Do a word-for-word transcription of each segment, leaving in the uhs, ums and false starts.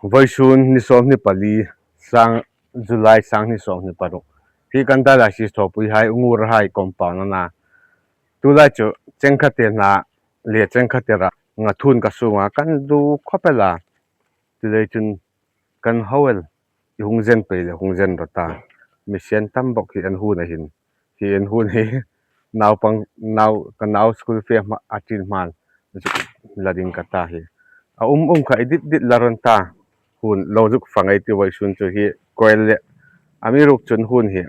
Voisun ni som ni pali, sang July sang ni som ni paruk. Hi kan dialysis thopui hai, Ungur hai compound ana. Tulai chu cheng khat te na, le cheng khat te ra, nga thun ka sunga kan du khopela. Tulai chun kan hawel, i hung zen pei le hung zen ro ta. Mi sen tam bok hi an hun a hin. Hi an hun hi naupang, nau, ka nau school fee ma a chin man. Zuk la ding ka ta hi. A um um kha i dit dit la ron ta. Hun lo zuk fangai ti voisun chu hi koel le. Amiruk chun hun hi.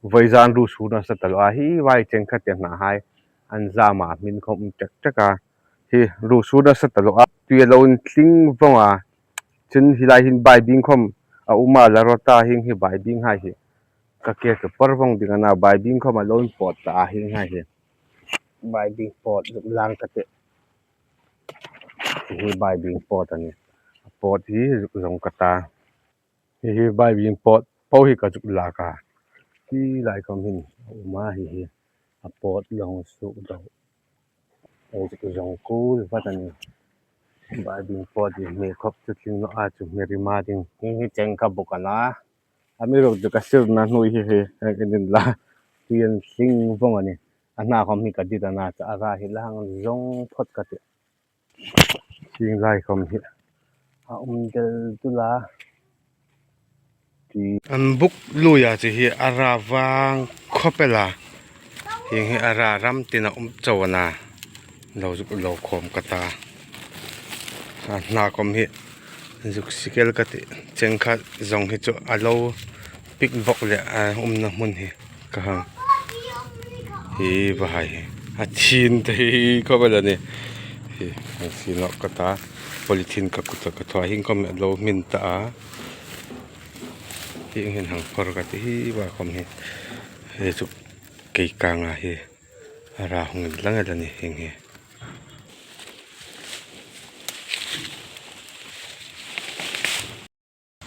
Voizan ru su nasa talu a hi vai cheng khat te na hai. An zama min khom um chak chak a. Hi ru su nasa talu a. Tui lo in tling vong a. Chun hi lai hin bai bing khom a um a la ro ta hing hi bai bing hai hi. Ka ke ka par vong ding ana bai bing khom a lo in pot ta a hing hai hi. Bai bing pot zuk lang ka te. Hi bai bing pot ani. Pot hi zuk zong ka ta. Hi hi bai bing pot po hi ka zuk la ka. Hi lai khom hin a um a hi hi. A pot long su do. Ei zuk zong kul vat ani. Bai bing pot hi me khop chu tling no a chu me ri ma ding. Hi hi cheng ka buk ana. Amiruk chu ka sir na hnui hi hi. Heng in la. Tui an tling vong ani. A hna khom hi ka dit ana cha a ra hi la hang zong phot ka ti. Sing lai khom hi. A um del tu la. Ti. An buk lui a chu hi a ra vang khopela. Hi hi a ra ram tin a um chau ana. Lo zuk lo khom ka ta. A hna khom hi. Zuk sikel ka ti. Cheng khat zong hi chu a lo pik vok le a umna mun hi. Ka hang. Hi va hai hi. A chin te hi khopela ni. Hi, a chin lo ka ta. Polythene ka kut a ka thua hing khom lo min ta a. Hi hin hang phor ka ti hi va khom hi. Hi chu kei ka nga hi. A ra hung lang la ni hing hi.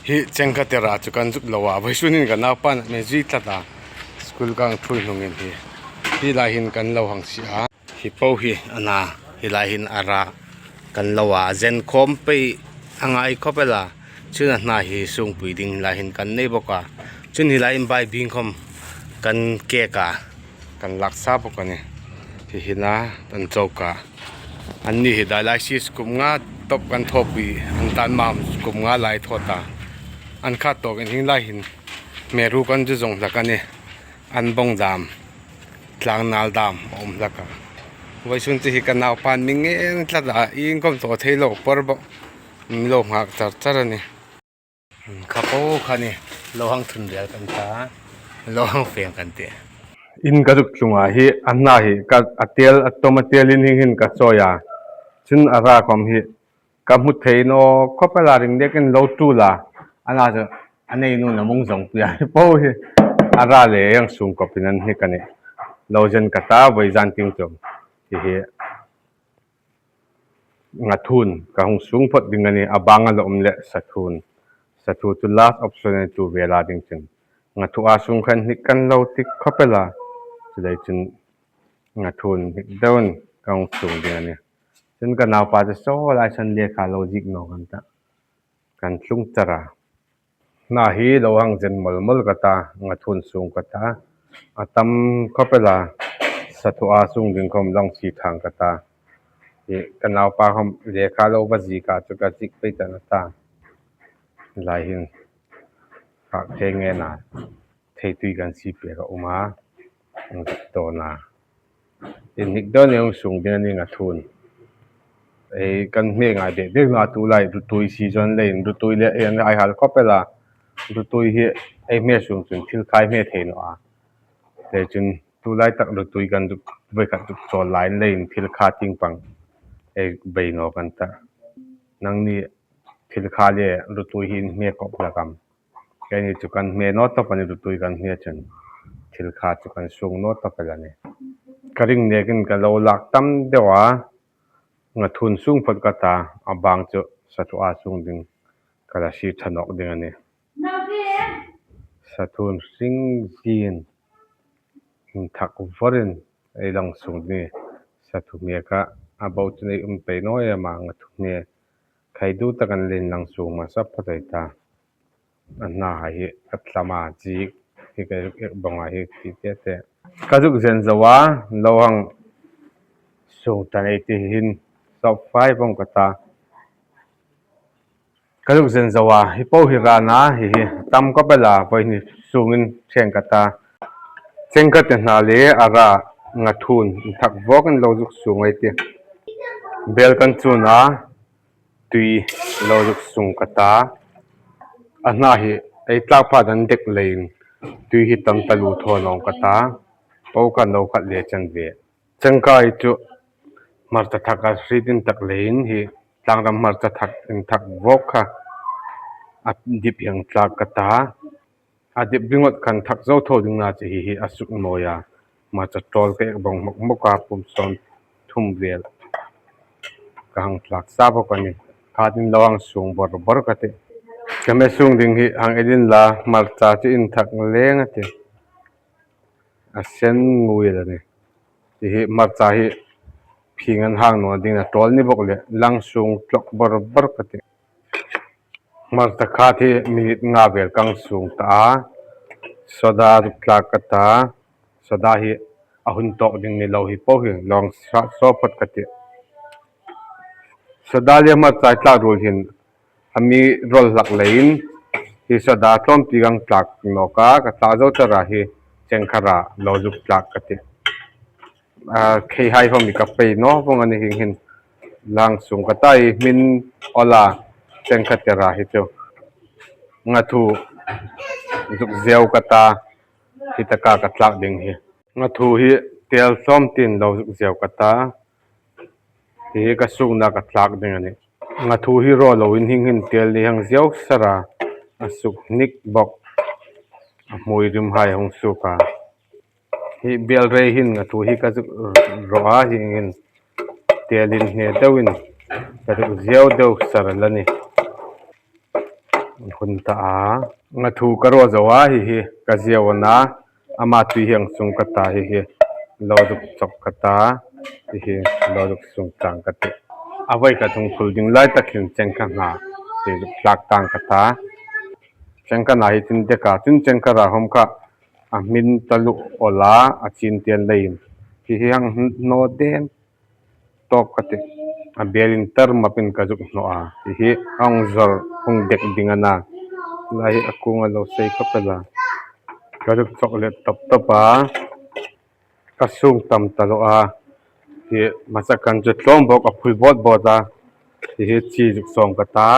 Hi cheng khat te ra chu kan zuk lo a. Voisun in ka naupa na me zui tlat a. School kang thui hnung in hi. Hi lai hin kan lo hang si a. Hi po hi ana. Hi lai hin a ra kan lo a. Zen khom pei a ngai khopela. Chun a hna hi sung pui ding lai hin kan nei bok a. Chun hi lai in bai bing khom kan ke ka. Kan laksa bok ani. Hi hi na kan chau ka. An ni hi dialysis kum nga top kan thopui, an tan mam kum nga lai tho ta. An khat tok in hing lai hin. Me ru kan ju zong hlak ani. An bong dam. Tlang nal dam a um hlak a. Voisun chu hi ka naupan mi ngen tlat a. Ing kom to thei lo por bo. Mi lo ngak char char ani. Kha po kha ni, lo hang thun vel kan ta, lo hang feng kan ti. In ka zuk tlung a hi, a hna hi, ka, a tel, a tom a tel in hing hin ka choi a. Chun a ra khom hi, ka hmu thei no, khopela ring dek in lo tul a. A na chu, a nei nu na mung zong pui a hi po hi. A ra le yang sung kop in an hi ka ni. Lo zen ka ta, voi zan ting chu. Hi hi. Nga thun ka hung sung phot ding ani, a bang a la um le sathun. Sathu chu last option ani tu vela ding chun. Nga thu a sung khan hnik kan lo tik khopela. Chulai chun nga thun hnik deuh in ka hung sung ding ani. Chun ka naupa chu so lai san lekha lo zik no kan ta. Kan tlung chara. Hna hi lo hang zen mol mol ka ta, nga thun sung ka ta. A tam khopela, sathu a sung ding khom long si thang ka ta. Hi ka naupa khom lekha lo va zik a chu ka zik pei ta na ta. Lai hin, khak thei nge na, thei tui kan si pe ka um a, ang to na. In hnik deuh ni hung sung ding ani nga thun. Ei, kan hme ngai dek dek na tu lai, rutui season le in, rutui le, ei, an ai hal khopela. Rutui hi, ei hme sung chun thil khai hme thei no a. Te chun, tu lai tak rutui kan duk, voi khat duk chol lai le in, thil kha ting pang. Ei, bei no kan ta. Nang ni thil kha le, rutui hin hme kop la kam. Keini chu kan hme no to pani rutui kan hme chun. Thil kha chu kan sung no to pela ni. Ka ring nekin ka lo lak tam deuh a, nga thun sung phot ka ta, a bang chu sathu a sung ding, ka la si thanok ding ani. Sathun sing zin, in thak vorin, ei lang sung ding, sathu hme ka, a bo chun ei um pei no e ma nga thu hme. Thaidu takan len lang sung masa phatai ta. Ana hai hi katlama chi hi ka ek bang a hi ti te te. Ka zuk zen zo a, lo hang sung tan ei ti hin sop fai bang kata. Ka zuk zen zo a, hi po hi rana hi hi tam ka bela po hi sungin theng kata. Cheng ka te hna le ara nga thun thak vok in lo zuk sung ei ti. Bel kan chun a, tui lo zuk sung kata. Ana hi ei tlak pha dan dek lein tui hi tam talu tho nong kata. Po kan lo khat le chan ve. Chengka hi chu hmarcha thak a hrit in tak lein hi tlangram hmarcha thak in thak vok kha a dip hiang tlak kata. A dip ringot khan thak zo tho ding na che hi hi a suk noi a. Hmarcha tol ka ek bang mok mok a pum som thum vel ka hang tlak sa bok ani. Khat in lo hang sung bor bor ka ti. Ka me sung ding hi hang edin la hmarcha che in thak leng a ti. A sen ngui la ni. Ti hi hmarcha hi phing an hang no ding na tol ni bok le lang sung tlok bor bor ka ti. Hmarcha khat hi minute nga vel kang sung ta a. Soda tlak kata. Soda hi a hun tok ding ni lo hi po hi long sa so phot ka ti. Soda le hmarcha tlak rul hin a mi rol hlak lein hi soda tlawmpi gang tlak nawka ka tlak zo tara hi chengkhara lo zuk tlak ka ti. Kheihai hom i ka pei naw vong ani hing hin lang sung ka tai min ola chengkha tera hi chu ngathu zuk zeu ka ta hi taka ka tlak ding hi. Ngathu hi tel tlawm tin lo zuk zeu ka ta. Hi ka sungna ka tlak ding ani. Ngathu hi ro lo in hing hin tel ni hang ziau sara a suk nik bok a hmui rim hai hong suka. Hi bel rei hin ngathu hi ka zuk ro a hing hin tel in hne deu in ka zuk ziau deu sara la ni. Hun ta a. Ngathu ka ro zo a hi hi ka ziau ana. Ama tui hiang sung ka ta hi hi. Lo zuk chok ka ta. Hi hi lo zuk sung tang ka ti. A voi ka thung khul ding lai tak hin chengkha hna. Hi zuk tlak tang ka ta. Chengkha hna hi tin deka. Tin chengkha ra hom kha. A min talu ola a chin tian lei in. Hi hi hang no den. Tok ka ti. A bel in tar mapin ka zuk hno a. Hi hi hong zor hong dek ding ana. Lai hi a kung a lo sei ka pela. Ka zuk chok le top top a. Ka sung tam ta lo a. Hi masa kan chu tlawm bok a phul bot bot a. Hi hi chi zuk sawng ka ta.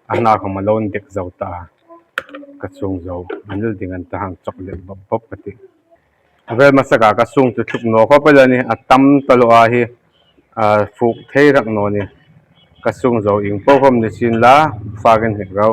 A hna khom a lo dek zo ta. Ka sung zo. A nil ding an ta hang chok le bop bop ka ti. A vel masaka ka sung chu thluk naw khawp a la ni a tam ta lo a hi a fuk thei rak naw ni ka sung zo ing po khawm ni sin la fak in hek ro